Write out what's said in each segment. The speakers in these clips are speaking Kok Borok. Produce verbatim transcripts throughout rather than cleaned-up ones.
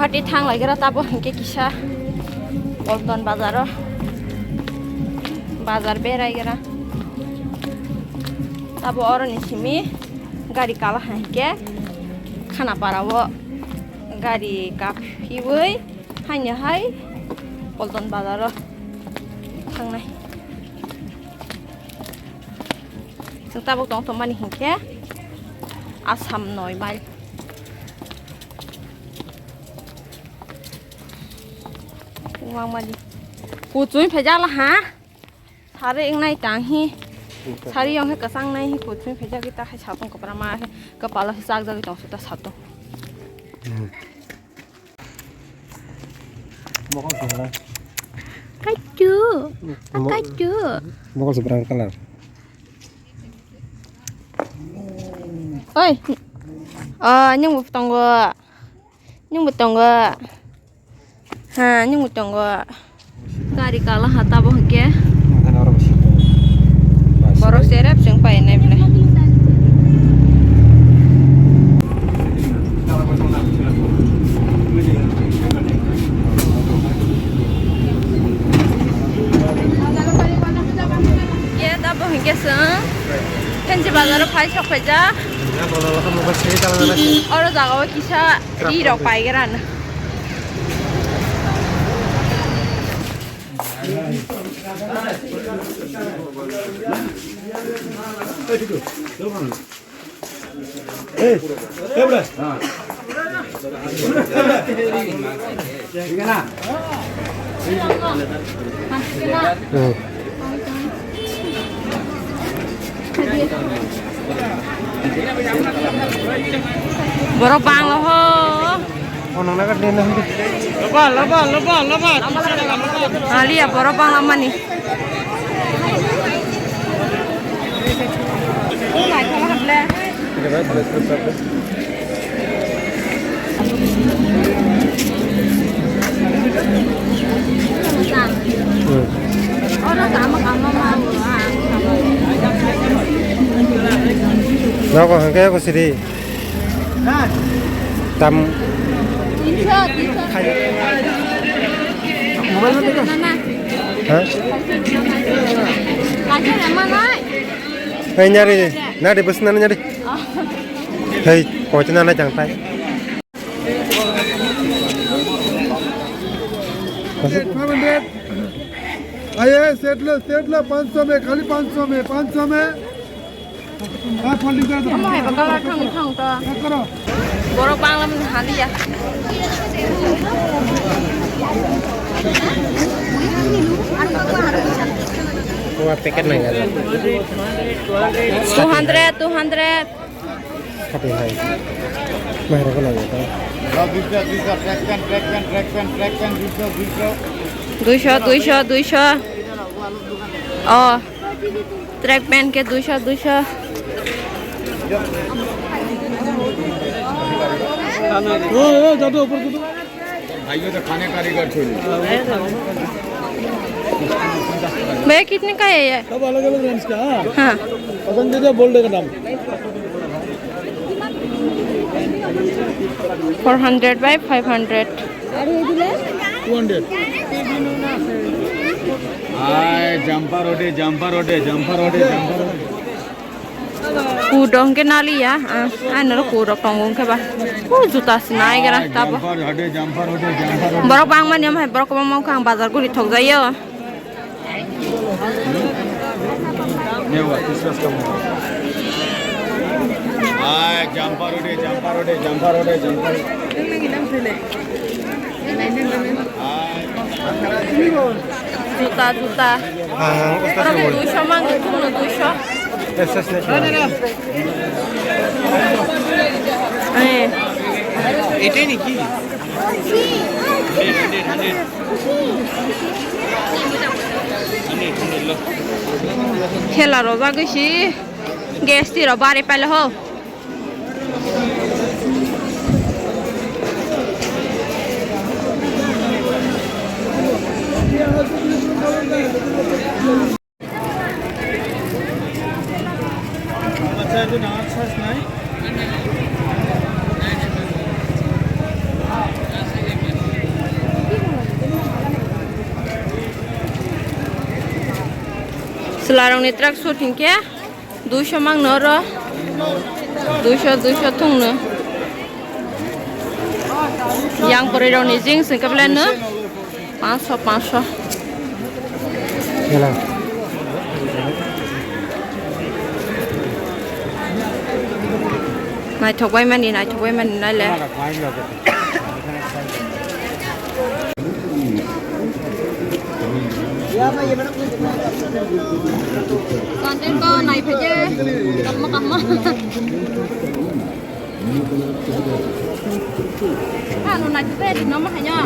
Tei thang lai gra tabo hinkhe kisa Polton bazaro bazar berai gra. Tabo oro ni simi gari kala hinkhe Khanapara o gari kaphiwi haino hai Polton bazaro thangnai. Chwng tabuk tong tongmani hinkhe Assam noi mile. Wngmani. Kuchung phaijak la ha? Sari wngnai tang hi. Sari yong he kwchang nai hi kuchung phaijak ta hai satung kwbra ma he kwpalo he chak jagwi tong su ta satung. Mokol sibra. Kaitu. Mo- Kaitu. Mokol sibra kalar. Oi. Ah, nyung bu tongo. Nyung bu tongo. Ha, nyung bu tongo. Gari kala ha tabo hwnkhe. Borok serep chwng painai bwle. Ye tabo hwnkhe chwng Phenji bazaro phai sok phaijak. Oro jaga o kisa ri rok paigrana. Borok bangla ho. Loba, loba, loba, loba. Aliya borok bangla mani. Nogo hwnkhe kusiri. Tam. Mobile no teka. Ha? Hey, nyari, nyari, bus nana nyari. Hey, kochi nana jangtai. Five hundred. Aye, set lo, set lo, पाँच सौ में, खाली पाँच सौ में, पाँच सौ में। Borok bangla mani haliya. Packet nai. Two hundred, two hundred. Duisho, duisho, duisho. Oh. Track pant ke duisho, duisho. भाइयों तो खाने कारीगर थे। भैया, कितने का है ये? सब अलग-अलग रेंज का, हाँ। हाँ। पसंदीदा बोल देगा दाम। Four hundred by five hundred. Two hundred. Ai, jumper ode, jumper ode, jumper ode, jumper ode. Kudong ke nali ya, ah, ano kudok tongo ke ba. Oh, juta sinai gara tabo. Jumper ode, jumper ode, jumper ode. Borok bangmani omo hai borok kwbangma wngkha ang bazar guri thok jaio. Juta, juta. Borok duisho mango, thumno duisho. Eh. Etai ni ki? Thela rojagwi si gas twi rok bari paila ho. Acha, etu dangor size nai. Chwlarokni track suit hinkhe duiso mangno oro, duiso, duiso thungno. Yang poriirokni jeans hinkhe belai no pancho, pancho. Naithok bai mani, naithok bai mani naile. Content ko nai phaide, kamma kamma. Ano nai phaide, no ma haino.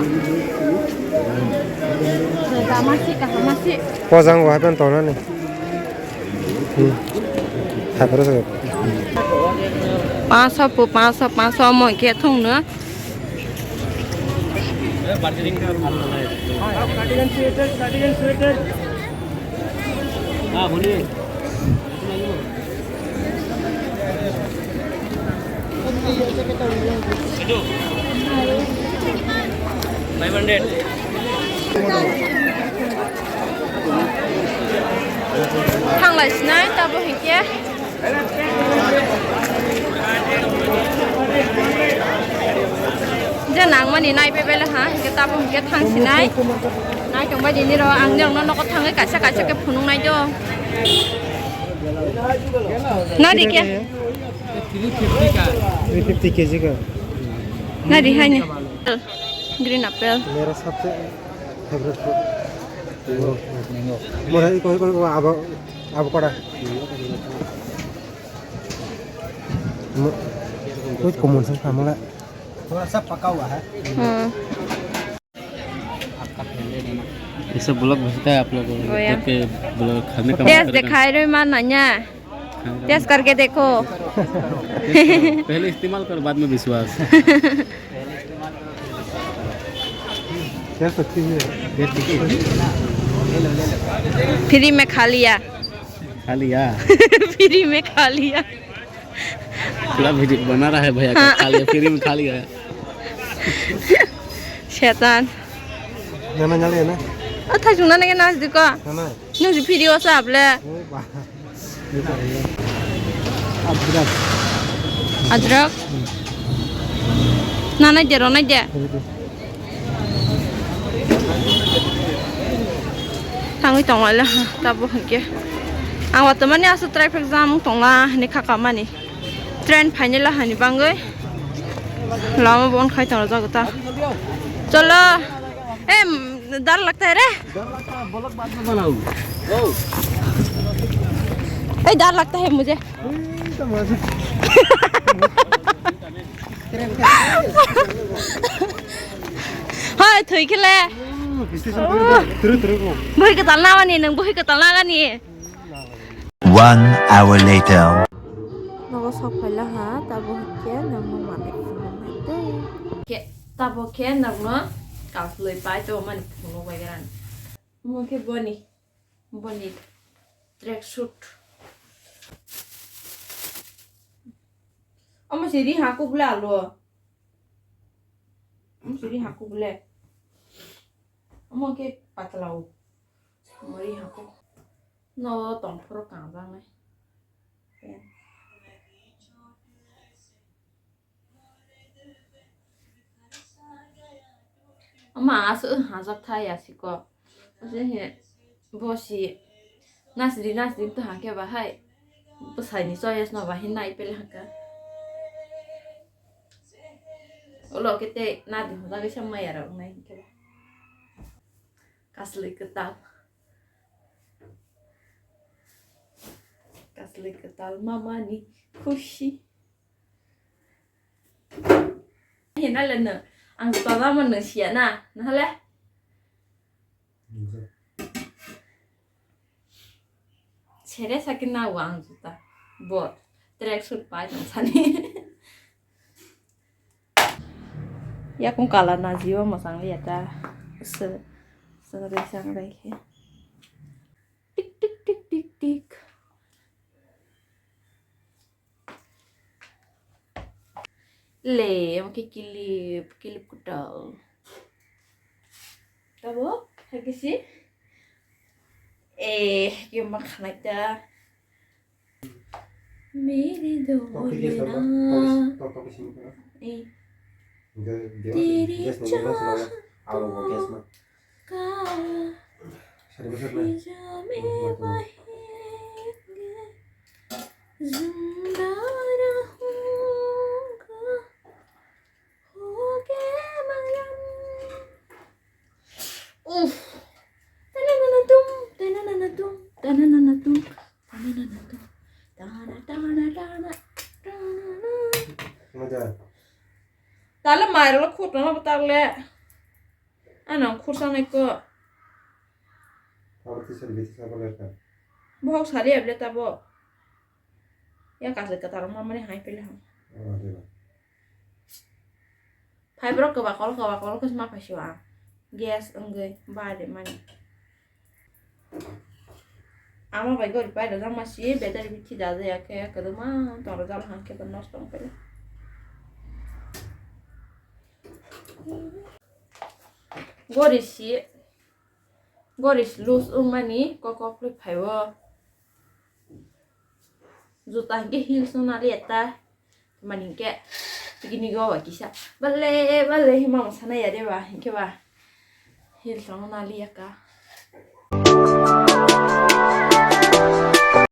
Kamasi, kamasi. Pojang wa pen tonani. Hmm. Hai, pura sa. Pancho pu, pancho, pancho omo hinkhe thungno. Five hundred. Thanglai sinai, tabo hinkhe. Je nangmani nai bebele ha, hinkhe tabo hinkhe thang sinai. Nai tongbai dini ro, ang norokno nogo thangwi kaisa kaisa khe phunuk nai do. Nadi kya? Three fifty ka. Three fifty K G ka. Nadi hai ni. Green apple. Mera sabse favorite fruit. Mango. Mango. Mera iko, iko, iko, avo-, avocado. Mo-, kuch common sense ka mala. थोड़ा सा पका हुआ है। Hmm. ये सब ब्लॉग भेजता है आप लोगों को, वो या। देख के ब्लॉग खाने का मन करेगा। Taste dikhai roi man nanya. खाने का मन। Taste करके देखो। Taste करो, पहले इस्तेमाल करो, बाद में विश्वास। Taste अच्छी है। Taste अच्छी है। Free में खा लिया। खा लिया। Free में खा लिया। पूरा वीडियो बना रहा है भैया का, हाँ। खा लिया, फ्री में खा लिया। शैतान। Nana nyale na? O thajung nana ke nas diko. Nana. Nung si video sa able. Oh, ba. Adrak. Adrak. Hmm. Nana de, rona de. Ini tuh. Thangwi tonglaila ha, tabo hinkhe. Ang watomani aswk traffic jam wng tongla hinwi kha kamani. Train phainai la hani bangwi. Lama bon khai tongla jago ta. Cholo. Em, dar lagta hai re. Ei, dar lagta hai mujhe. Hai, thoi khele. Station turu, turu, turu, turu. Bohi kwtal nangani, nwng bohi kwtal nangani. One hour later. Nogo sok phaila ha, tabo khe nwngno manwi phunuknai tei. Khe, tabo khe nwngno kaslwi pai to mani phunuk bai gran. Omo khe boni, boni track suit. Omo se ri ha kubla alo. Omo se ri ha kubla. Omo khe patla o. Omo ri ha kub. No tongphuru kanjaknai. Ama aswk hajak thai asiko. Ase he bosi nasri nasri to hake bahai. Bwsaini choice no bahai nai pele haka. Ulo kete nadi hojak isa maya rok nai hake. Kasli kwtal. Kasli kwtal mamani khushi. Hinale no, ang juta damo no siya na, nahale? Sere sakhe na ang juta. Bo track suit pai tong sani. Yakung kala na jiwa masang liya ta. Se, se re sang re khe. Tik, tik, tik, tik, tik. Le, omo khe kilip, kilip kwtal. Tabo, hai khe si. Eh, khe ma khanai ta. Mere Topic is dole number, na. Topic, topic is number. Eh. Ge-, ge-, Teri gas na, gas na, gas na. Alo, gas na. Ka. Sorry, sorry, sorry. Pijame bahenge. Zinda rahunga. Uff. Tanananatum, tanananatum, tanananatum, tanananatum. Tana, tana, tana, tana. Tala mairolo khutona batale. Ano khursanai ko. Abo tisar biti sabar lekha. Bohok sari able tabo. Ya kasle kataro mamani hai pele ham. Oh, deba. Phaibrok kwbakol kwbakol khe ma phaisio ang. Gas wngwi bari mani. Ama bai gori paida jama si battery bithi da jaya khe kwdwma tongro jalo hang khe nosto wng paila. Gori si, gori si loose wngmani kok kok phai phaibo. Juta hinkhe heels no naliya ta. Mani hinkhe picnic o ba kisa. Bale, bale, hima mo sana ya de ba, hinkhe ba. Heels no naliya ka.